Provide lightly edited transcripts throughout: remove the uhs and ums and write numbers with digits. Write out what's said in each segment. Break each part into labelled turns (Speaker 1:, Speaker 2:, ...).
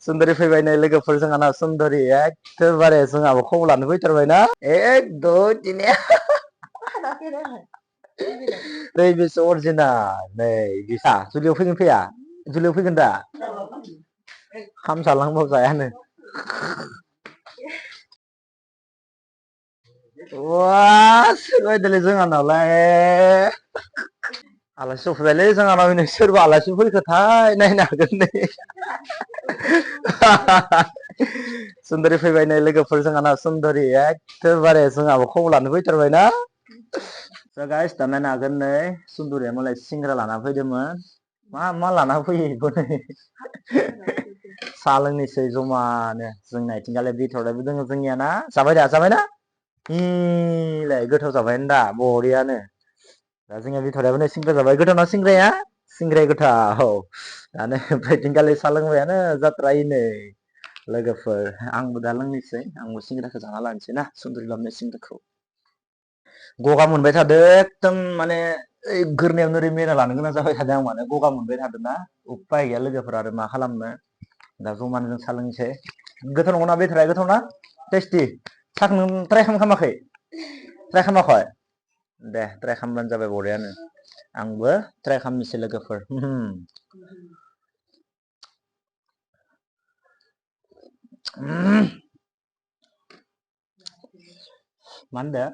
Speaker 1: सुन्दरि फैबाय नै लोगोफोर जोंहाना सुन्दरि एखेबारे जोंहाबो खबर लानो फैथारबायना एकदम दिनै नै बेसो अरिजिनाल नै बिसा जुलियाव फैगोन फैया जुलियाव फैगोन दा खाम जालांबाबो जायानो वा सोरबायदोलै जोंहानावलाय आलासि सफैबायलै जोंहानाव नै सोरबा आलासि फैखोथाय नायनो हागोन नै सुन्दरि फैबाय नै लोगोफोर जोंहाना सुन्दरि एखेबारे जोंहाबो खबर लानो फैथारबायना स' गाइस दा नायनो हागोन नै सुन्दरिया मालाय सिंग्रा लाना फैदोंमोन मा लाना फैयो बेखौ नै साहा लोंनोसै जमानो जोंना आथिंगालाय बिथरायबो दङ जोंनिया ना जाबायना इलाय गोथाव जाबायानो दा बरियानो दा जोंनिया बिथरायाबो नै सिंग्रा जाबाय गोथावना सिंग्राया गोथाव दानो ओमफ्राय दिनखालि सा लोंबायानो जात्राय नै लोगोफोर आंबो दा लोंनोसै आंबो सिंग्राखौ जाना लानोसै ना सुन्दरि लाबोनाय सिंग्राखौ गगा मोनबाय थादों एकदम माने ओइ गोरनायाव ओरै मेना लानो गोनां जाबाय थादों आं माने गगा मोनबाय थादों ना उपाय गैया लोगोफोर आरो मा खालामनो दा जमानो जों सा लोंनोसै गोथाव नंगौना बेथराया गोथावना टेस्टि साहाखौ नों ट्राय खालामाखै ट्राय खालामाखै दे ट्राय खालामबानो जाबाय बरियानो आंबो ट्राय खालामनोसै लोगोफोर मा होनदो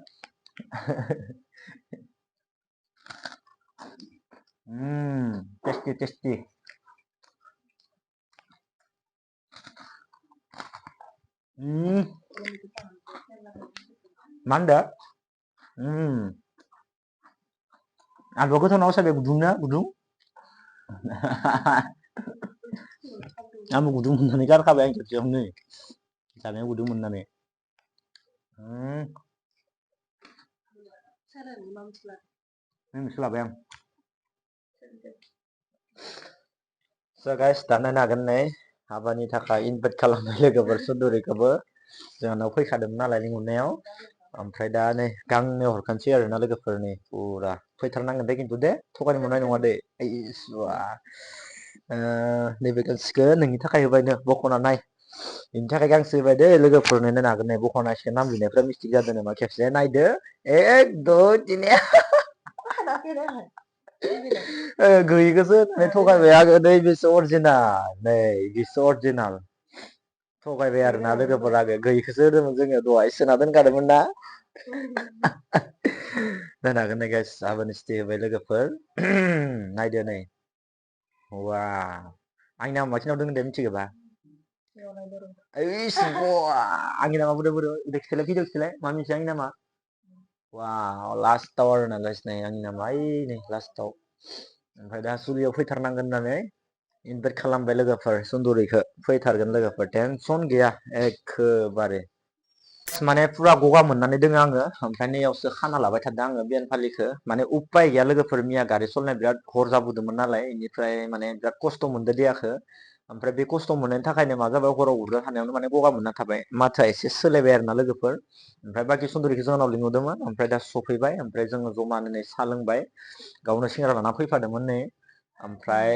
Speaker 1: टेस्टि मा होनदो आलुआ गोथाव सादो गुदुंना गुदुं आंबो गुदुं मोननानै गारखाबाय आं खेबसेयावनो जानायाव गुदुं मोननानै सोलाबाय आं स' गाइस दा नायनो हागोन नै हाबानि थाखाय इनभाइट खालामबाय लोगोफोर सुन्दरिखौबो जोंहानाव फैखादोंमोन नालाय लिंहरनायाव ओमफ्राय दा नै गांनै हरखानोसै आरोना लोगोफोर नै फुरा फैथारनांगोन दे खिन्थु दे थगायनो मोननाय नङा दे नैबे गांसेखौ नोंनि थाखाय होबायनो बख'ना नाय बेनि थाखाय गांसे होबाय दे लोगोफोरनो नायनो हागोन नै बख'नायसिगोन नाम लिरनायफ्रा मिस्टेक जादों नामा खेबसे नायदो एकदम दिनै गैयिखौसो होननानै थगायबाय आङो नै बेसो अरिजिनाल नै बेसो अरिजिनाल थगायबाय आरोना लोगोफोर आङो गैयिखौसो होदोंमोन जोङो दहाय सोना दोनखादोंमोन ना नायनो हागोन नै गाइस हाबानि सिथि होबाय लोगोफोर नायदो नै वा आंनि नामा माखिनाव दङ दे मिथिगोबा आंनि नामा बोरै खिथालाय भिडिअ खिथालाय मा मिथिया आंनि नामा वाव लास्टाव आरोना गाइस नै आंनि नामा ओइ नै लास्टाव ओमफ्राय दा जुलियाव फैथारनांगोन होननानै इनभाइट खालामबाय लोगोफोर सुन्दरिखौ फैथारगोन लोगोफोर टेनसन गैया एखेबारे माने फुरा गगा मोननानै दोङो आङो ओमफ्राय नैयावसो खाना लाबाय थादों आङो बियान फालिखौ माने उपाय गैया लोगोफोर मैया गारि सालायनाय बिराद हर जाबोदोंमोन नालाय बेनिफ्राय माने बिराद खस्थ' मोनदों देहाखौ ओमफ्राय बे खस्थ' मोननायनि थाखायनो मा जाबाय हराव उन्दुना थानायावनो माने गगा मोनना थाबाय माथोआ एसे सोलायबाय आरोना लोगोफोर ओमफ्राय बाखि सुन्दरिखौ जोंनाव लिंहरदोंमोन ओमफ्राय दा सफैबाय ओमफ्राय जोङो जमानो नै साहा लोंबाय गावनो सिंग्रा लाना फैफादोंमोन नै ओमफ्राय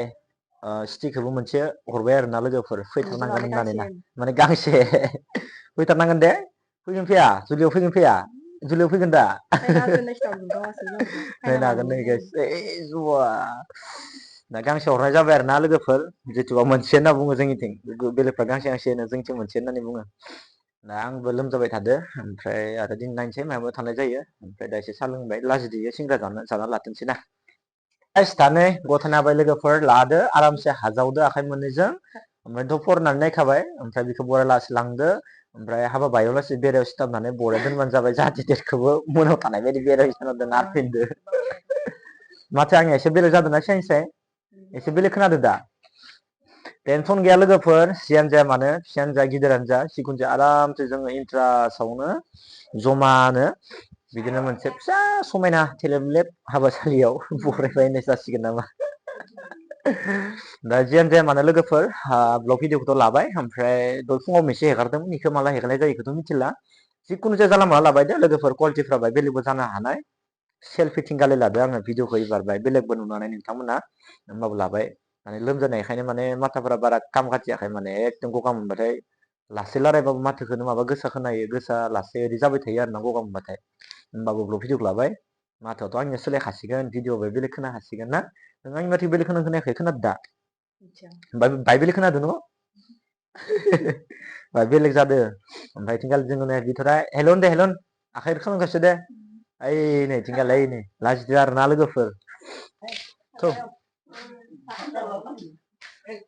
Speaker 1: सिटिखौबो मोनसे हरबाय आरोना लोगोफोर फैथारनांगोन होननानै ना माने गांसे फैथारनांगोन दे फैगोन फैया जुलियाव फैगोन फैया जुलियाव फैगोन दा नायनो हागोन नै गाइस दा गांसे हरनाय जाबाय आरो ना लोगोफोर जिथुबा मोनसे होनना बुङो जोंनिथिं बेलेगफ्रा गांसे गांसे होनो जोंनिथिं मोनसे होननानै बुङो दा आंबो लोमजाबाय थादो ओमफ्राय आरो दिन नायनोसै मायाबा थानाय जायो ओमफ्राय दा एसे साहा लोंबाय लाजिदोयो सिंग्रा जाना लाथोंसै ना दा नै गथायना होबाय लोगोफोर लादो आरामसे हाजावदो आखाइ मोननैजों ओमफ्रायथ' फरायनानै नायखाबाय ओमफ्राय बेखौ बराय लासै लांदो ओमफ्राय हाबा बायाव लासै बेरायाव सिथाबनानै बराय दोनबानो जाबाय जाहाथे देटखौबो मोनायाव थानाय बायदि बेराय नारफिनदो माथो आंनिया एसे बेलेग जादोंना सिगांनिसाय एसे बेलेग खोनादो दा टेनसन गैया लोगोफोर जियानो जाया मानो फिसायानो जा गिदिरानो जा जिखुनु जाया आरामसे जोङो इन्ट्रास्टआवनो जमानो बिदिनो मोनसे फिसा समायना थेलेबलेब हाबासालियाव बरायबाय होननाय जासिगोन नामा दा जियानो जाया मानो लोगोफोर ब्लग भिडिअखौथ' लाबाय ओमफ्राय दहाय फुङाव मोनसे हेगारदोंमोन बेखौ माला हेगारनाय जायो बेखौथ' मिथिला जिखुनु जाया जानला मानला लाबाय दे लोगोफोर कुवालिटिफ्रा बाय बेलेगबो जानो हानाय सेल्फि थिंगालि लादो आङो भिडिअखौ एबार बाय बेलेगबो नुनो हानाय नोंथांमोना होमबाबो लाबाय माने लोमजानायखायनो माने माथाफोरा बारा काम खाथियाखै माने एकदम गगा मोनबाथाय लासै रायलायबाबो माथोखौनो माबा गोसा खोनायो गोसा लासै ओरै जाबाय थायो आरो ना गगा मोनबाथाय होमबाबो ब्लग भिडिअ लाबाय माथोआथ' आंनिया सोलायखासिगोन भिडिअ'आवबो बेलेग खोनाखासिगोन ना नों आंनि माथो बेलेग खोनायाखै खोनादों दा बाय बेलेग खोनादों न' बाय बेलेग जादों ओमफ्राय थिंगाल जोङो नै बिथराय हेलन दे हेलन आखाइ खालामगासिनो दे ओइ नै थिंगालाय नै लाजिदो आरो ना लोगोफोर थ'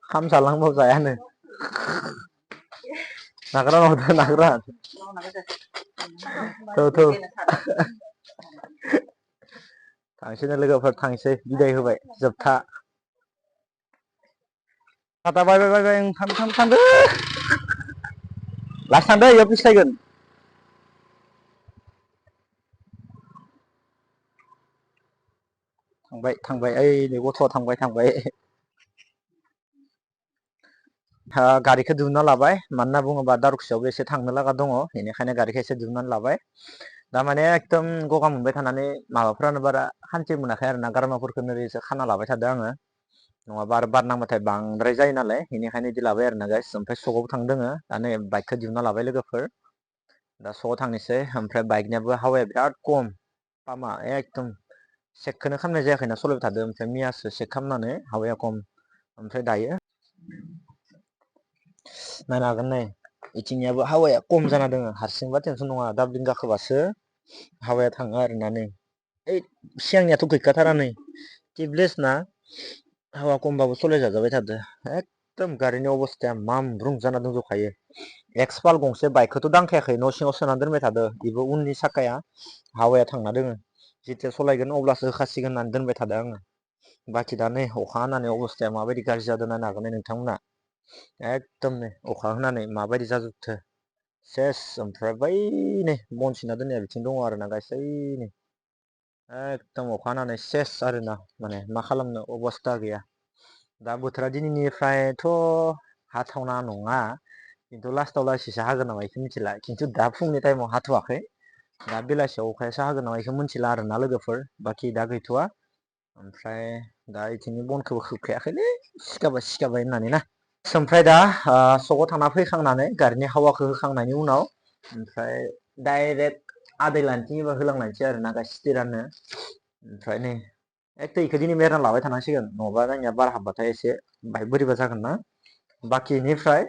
Speaker 1: खाम जालांबाबो जायानो नागारा हरदो नागारा थौ थांसैनो लोगोफोर थांसै बिदाय होबाय जोबथा टाटा बाय बाय बाय थांदो लास्ट थांदो इयाव फिस्लायगोन थांबाय ओइ नै गथ'आ थांबाय गारिखौ दिहुनना लाबाय मानो होनना बुङोबा दारखुसियावबो एसे थांनो लागा दङ बेनिखायनो गारिखौ एसे दिहुननानै लाबाय दामाने एकदम गगा मोनबाय थानानै माबाफ्रानो बारा हान्थि मोनाखै आरो ना गारमाफोरखौ ओरैसो खाना लाबाय थादों आङो नङाबा आरो बार नांबाथाय बांद्राय जायो नालाय बेनिखायनो बिदि लाबाय आरो ना गाइस ओमफ्राय सकआवबो थांदोङो दा नै बाइकखौ दिहुनना लाबाय लोगोफोर दा सकआव थांनोसै ओमफ्राय बाइकनियाबो हावाया बिराद खम पामा एकदम चेकखौनो खालामनाय जायाखैना सलायबाय थादों ओमफ्राय मियासो चेक खालामनानै हावाया खम ओमफ्राय दायो नायनो हागोन नै इथिंनियाबो हावाया खम जाना दङ हारसिंबा टेनसन नङा डाबलिं गाखोबासो हावाया थाङो आरोना नै ओइ सिगांनियाथ' गैखाथारा नै टिउबलेस ना हावा खमबाबो सलायजाजाबाय थादो एकदम गारिनि अबस्थाया मामब्रुं जाना दंजोबखायो एक्सपाल गंसे बाइकखौथ' दांखायाखै न' सिङाव सोनानै दोनबाय थादो बेबो उननि साखाया हावाया थांना दोङो जेथिया सलायगोन अब्लासो होखासिगोन होननानै दोनबाय थादों आङो बाखि दा नै अखा हानानै अबस्थाया माबायदि गाज्रि जादों नायनो हागोन नोंथांमोना एकदम नै अखा हानानै माबायदि जाजोबखो सेस ओमफ्राय बै नै बन सिनना दोननाया बिथिं दङ आरो ना गासै नै एकदम अखा हानानै सेस आरोना माने मा खालामनो अबस्था गैया दा बोथोरा दिनैनिफ्रायथ' हाथावना नङा खिन्थु लास्टाव लासैसो हागोन नामा बेखौ मिथिला खिन्थु दा फुंनि टाइमाव हाथ'वाखै दा बेलासियाव अखायासो हागोन नामा बेखौ मिथिला आरोना लोगोफोर बाखि दा गैथ'वा ओमफ्राय दा इथिंनि बनखौबो खोबखायाखैलै सिखाबाय होननानै ना ओमफ्राय दा सकआव थांना फैखांनानै गारिनि हावाखौ होखांनायनि उनाव ओमफ्राय डाइरेक्ट आदै लानोसै एबा होलांनायसै आरो ना गासि स्थिरानो ओमफ्राय नै एख इखौ दिनै मेरना लाबाय थानांसिगोन नङाबा जोंनिया बार हाबबाथाय एसे बाहाय बोरैबा जागोन ना बाखिनिफ्राय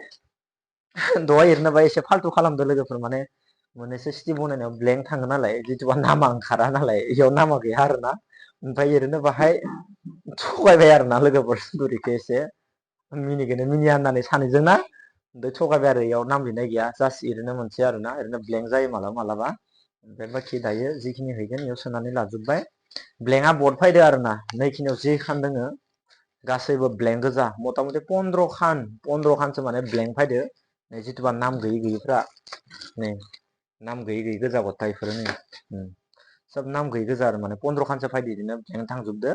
Speaker 1: दहाय एरनोबा एसे फाल्थु खालामदो लोगोफोर माने मोननैसो सिटि बनायनायाव ब्लेंक थाङो नालाय जिथुबा नामा ओंखारा नालाय बेयाव नामा गैया आरो ना ओमफ्राय ओरैनो बाहाय थगायबाय आरो ना लोगोफोर सुरिखौ एसे मिनिगोनो मिनिया होननानै सानैजों ना ओमफ्राय थगायबाय आरो इयाव नाम लिरनाय गैया जास्ट ओरैनो मोनसे आरो ना ओरैनो ब्लेंक जायो मालाबा मालाबा ओमफ्राय बाखि दायो जिखिनि हैगोन बेयाव सोनानै लाजोबबाय ब्लेंकआ बद फैदो आरो ना नैखिनियाव जि खान दोङो गासैबो ब्लेंक गोजा मथा मथि पन्द्र'खानसो माने ब्लेंक फैदो जिथुबा नाम गैयि गैयिफ्रा नै नाम गैयि गैयि गोजा गथाय इफोरो नै सोब नाम गैयि गोजा आरो माने पन्द्र'खानसो फैदो बिदिनो ब्लेंक थांजोबदो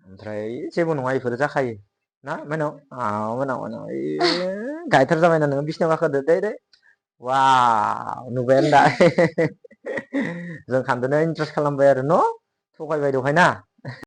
Speaker 1: ओमफ्राय जेबो नङा इफोरो जाखायो ना माइनाव माइनाव गायथार जाबायना नोङो बिसिनायाव गाखोदो दे वाव नुबायानो दा जों खानदोनो इन्ट्रेस्ट खालामबाय आरो न' थगायबाय दहाय ना